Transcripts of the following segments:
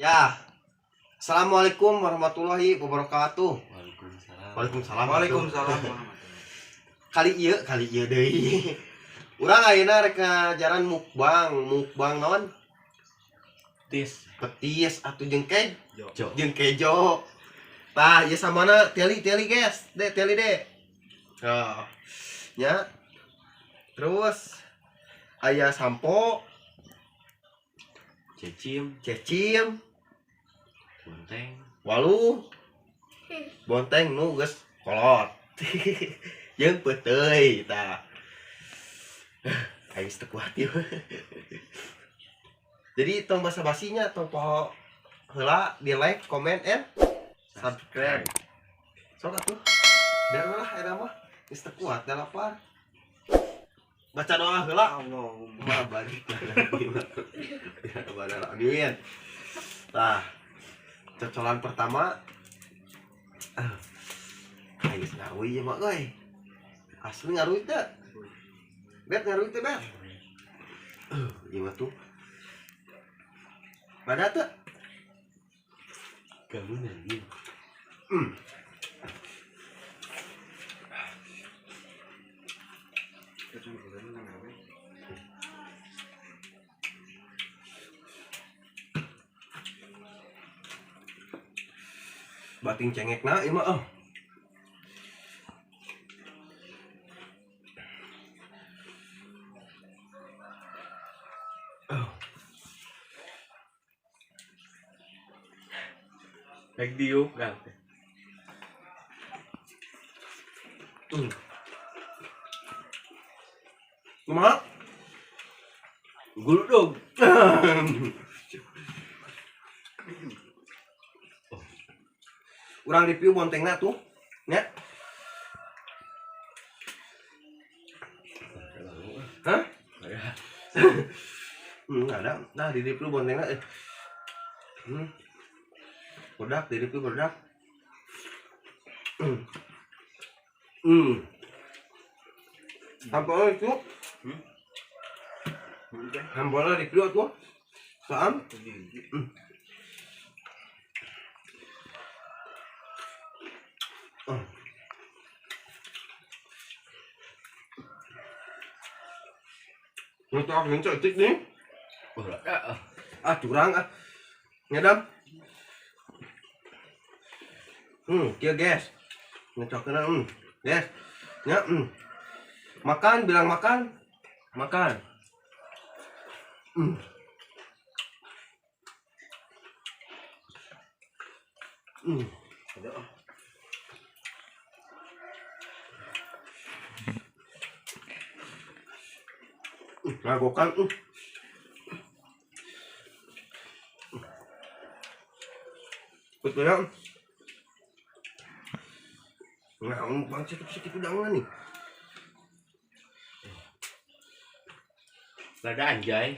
Ya. Assalamualaikum warahmatullahi wabarakatuh. Waalaikumsalam. Waalaikumsalam. Waalaikumsalam. Kali ieu deui. Urang ayeuna rek ngajaran mukbang, mukbang naon? Tis. Petis atuh jeung kejo. Jo. Jeung kejo. Tah, ieu samana tiali tiali guys. Dek tiali dek. Nah. Nya. Terus aya sampo, Cecim, cecim, bonteng, waluh, bonteng nu geus kolot. Jeung peuteuy tah. Aing teu kuat ieu. Jadi tong basa-basinya tong poho heula di like, comment, and subscribe. Sok atuh. Biar lah eta mah geus teu kuat da lapar. Baca doa heula. Allahumma Ma barik lana ya rabbal alamin. Tah, cocolan pertama. Ah, aing geus ngaruy ieu mah euy. Asli ngaruy teh. Bet ngaruy teh, Bet. Ieu mah tuh. Pada teh. Kamu nanti. Bating cengekna ieu mah ah. Rek diuk kan. Kumaha? Guludug. Urang review bontengna tuh, nya. Hah? Ada. Nah, di review bontengna eh. Produk di review produk. Sampel itu. Sampelnya review tuh. Saam. Untuk aku cantik nih. Ah, curang ah. Ngedam. Kia guys. Ngecokna guys. Ya, Makan, bilang makan. Makan. Ngagokan. Betul ya. Nah, bang sakit-sakit udangan nih. Lada anjay.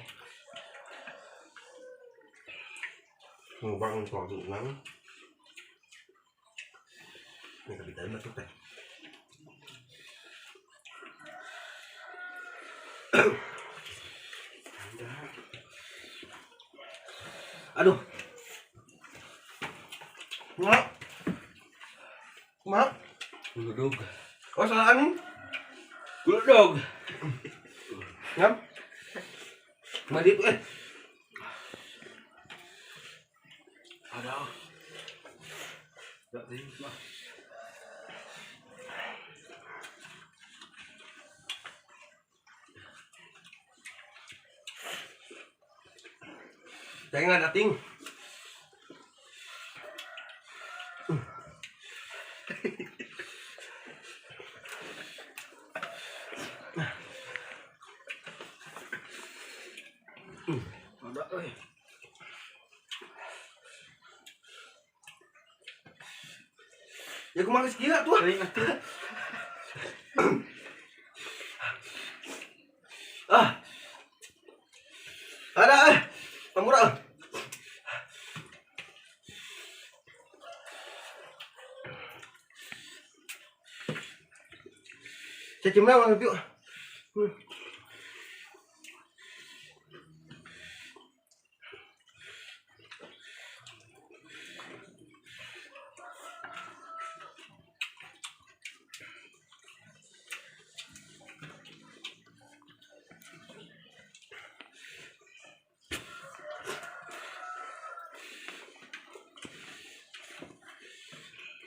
Mau bang soal udang. Ini tapi tadi masuk teh. Aduh. Mak. Mak. Guludug. Oh, salah nih. Guludug. Ngam. Mandi itu eh. Ada. Enggak sih, mah. Jangan dating. Ada euy. Ya kumaha geus gila tuh. Teuing atuh. Ah. Ada eh. Pamura. Cecimna orang review.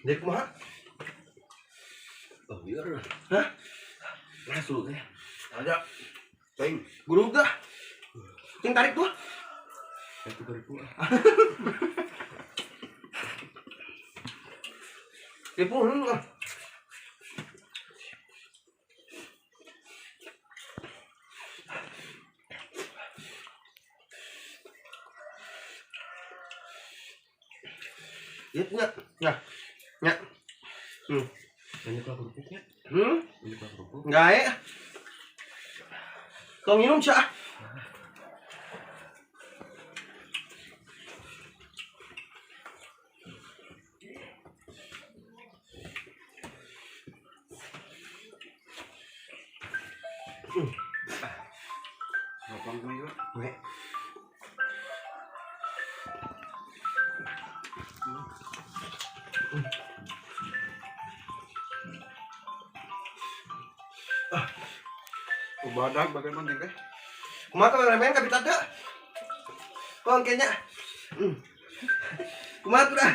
Jadi kumaha? Oh, biar. Hah? Masuk ya. Ada. Ting. Guru gak? Ting tarik tuh. Itu kerupuk. Ribu ah. Iya nya, nya, nya. Banyak lah kerupuknya. Banyak lah kerupuk. Enggak ya. Tong minum sih. Ngopang gue juga. Gue. Badak bagaimana teh? Kumaha kameramen kabita teu? Kong kayaknya. Kumaha tuh dah?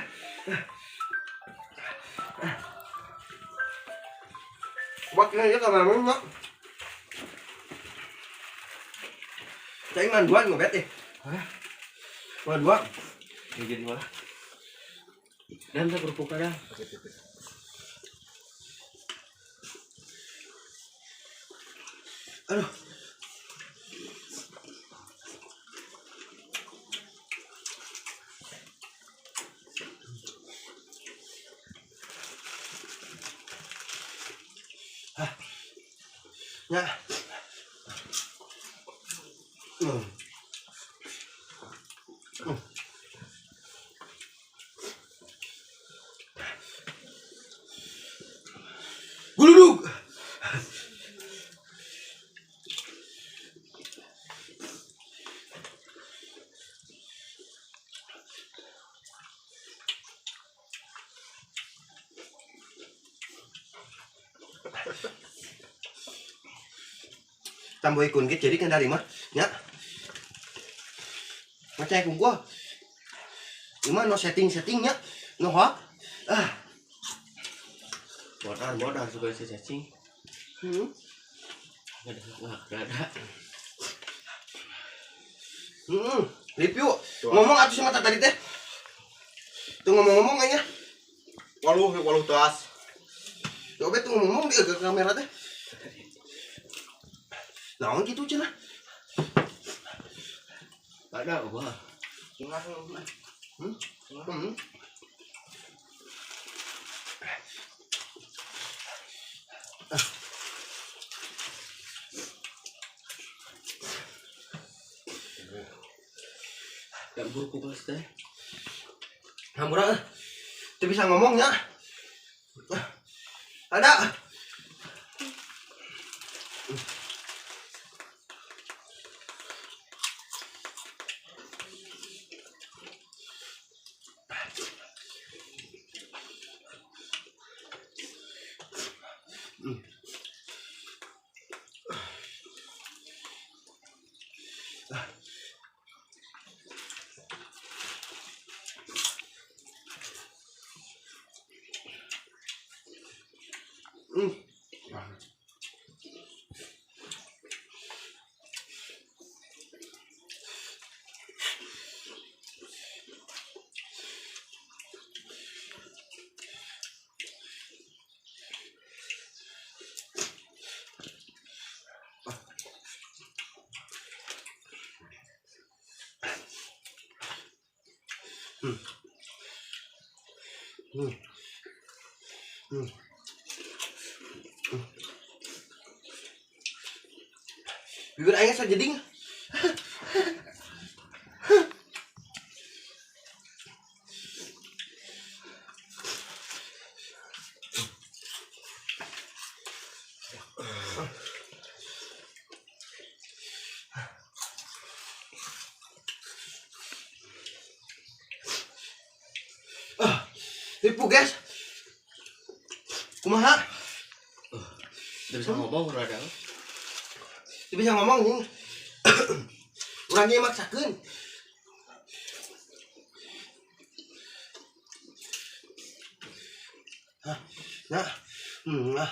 Kumaha kayaknya kameramen mah. Cai ngan dua ngobet eh. Hah? Ngan dua. Ya jadi malah. Dan tak kerupuk ada. Aduh. Hah. Ya. Guludug. Tambah ikun gitu jadi kendari mah ya macam aku gua cuma no setting settingnya no hak ah modal suka si cacing. Nggak ada. Review ngomong atuh sama tadi teh tuh ngomong-ngomong kayaknya waluh tas coba tuh ngomong di ke kamera teh. Naon gitu cenah. Ada wah. Gak buruk kelas teh. Hampura. Teu bisa ngomongnya. Ada. Bibir aing sajeding. Ribu guys. Kumaha? Udah bisa ngomong rada. Teu bisa ngomong nih. Urang ge maksakeun. Nah. Nah.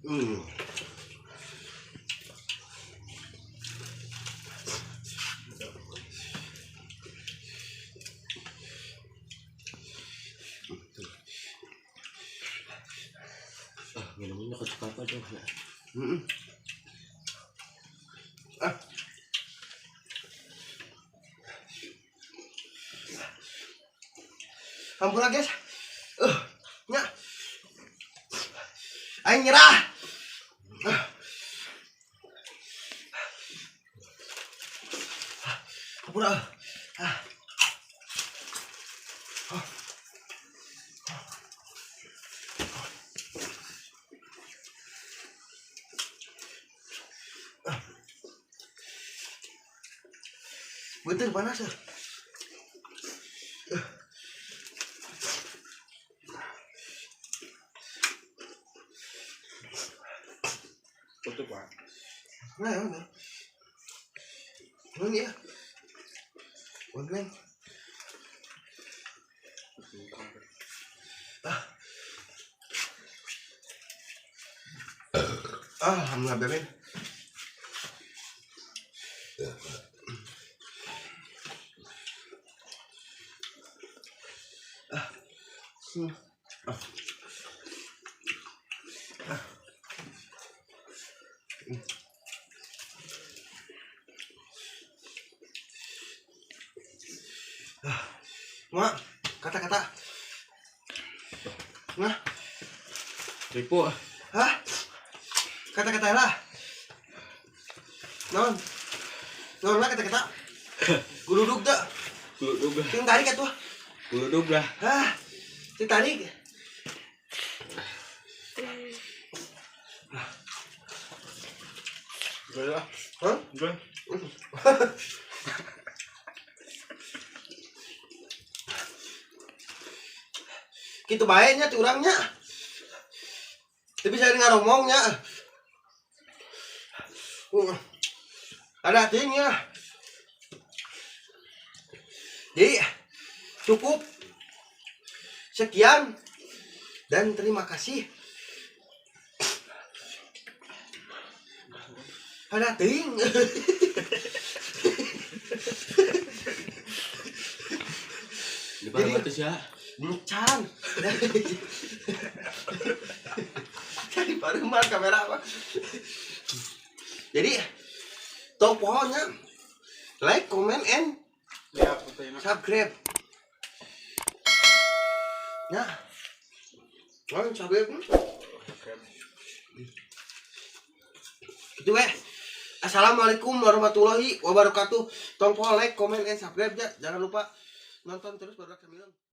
Hmm. Ah, minumnya ke apa dong. Hmm. Ah. Ampura guys. Nya. Aing nyerah. Ampura. Ah. Betul panas ya. Tutup, Pak. Nah, nah. Ini ya. Online. Ah. Alhamdulillah beben. Ah. Ah. Ah. Mak, kata-kata. Nah, Ripu. hah? Kata-kata lah. Non. Non lah kata-kata. Guludug dah. Guludug lah. Ting tarik atuh. Guludug lah. Hah? Ting tarik. Udah lah. Hah? Udah. Gitu bae nya ti urangnya. Tapi saya ngaromongnya. Ada artinya. Jadi cukup sekian dan terima kasih. Ada ting. Di mana batus ya? Encan. Cari paruman kamera apa. Jadi tong pohonnya like, comment, and Ya, subscribe. Ya. Oh, subscribe. Gitu weh. Assalamualaikum warahmatullahi wabarakatuh. Tong poho like, comment, and subscribe ya. Jangan lupa nonton terus baru kami.